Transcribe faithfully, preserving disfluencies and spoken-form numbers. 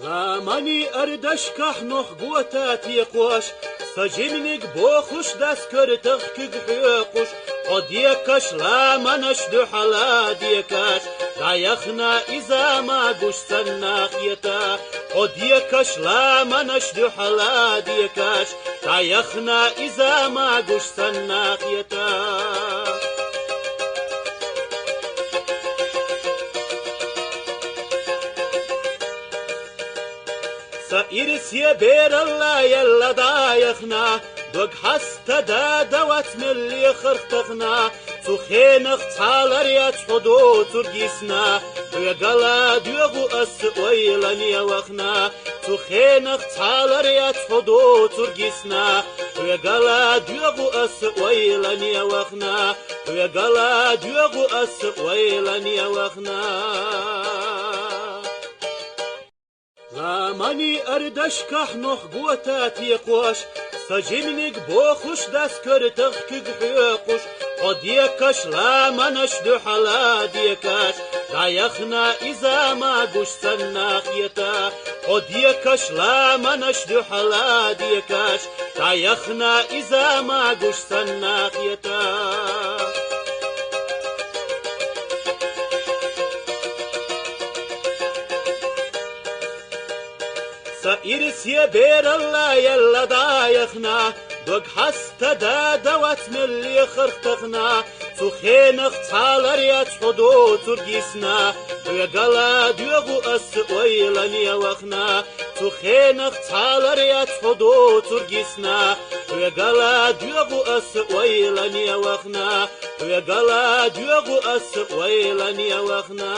Ламанийн ардашкахь нох готан текхош, са жиманиг бохуш, дас кара тахкиг хьоькхуш, хьо декаш ламанаш дуьхьала декаш, дӀаяхна иза ма гуш санна хета. Хьо декаш ламанаш дуьхьала декаш, дӀаяхна иза ма гуш санна хета. Са ирсе бералла елла дӀаяхна, дог хьаста дада вац мел лехарх тахна, цу хенах цхьа лар яц хьо доцург йисна, хьоьгала доьгӀу ас ойлане вахна. Цу хенах цхьа лар яц хьо доцург йисна, хьоьгала доьгӀу ас ойлане вахна, хьоьгала доьгӀу ас ойлане вахна. Ламанийн ардашкахь нох готан текхош, са жиманиг бохуш, дас кара тахкиг хьоькхуш, хьо декаш ламанаш дуьхьала декаш, дӀаяхна иза ма гуш санна хета. Хьо декаш ламанаш дуьхьала декаш, дӀаяхна иза ма гуш санна хета. Са ирсе бералла елла дӀаяхна, дог хьаста дада вац мел лехарх тахна, цу хенах цхьа лар яц хьо доцург йисна, хьоьгала доьгӀу ас ойлане вахна. Цу хенах цхьа лар яц хьо доцург йисна, хьоьгала доьгӀу ас ойлане вахна, хьоьгала доьгӀу ас ойлане вахна.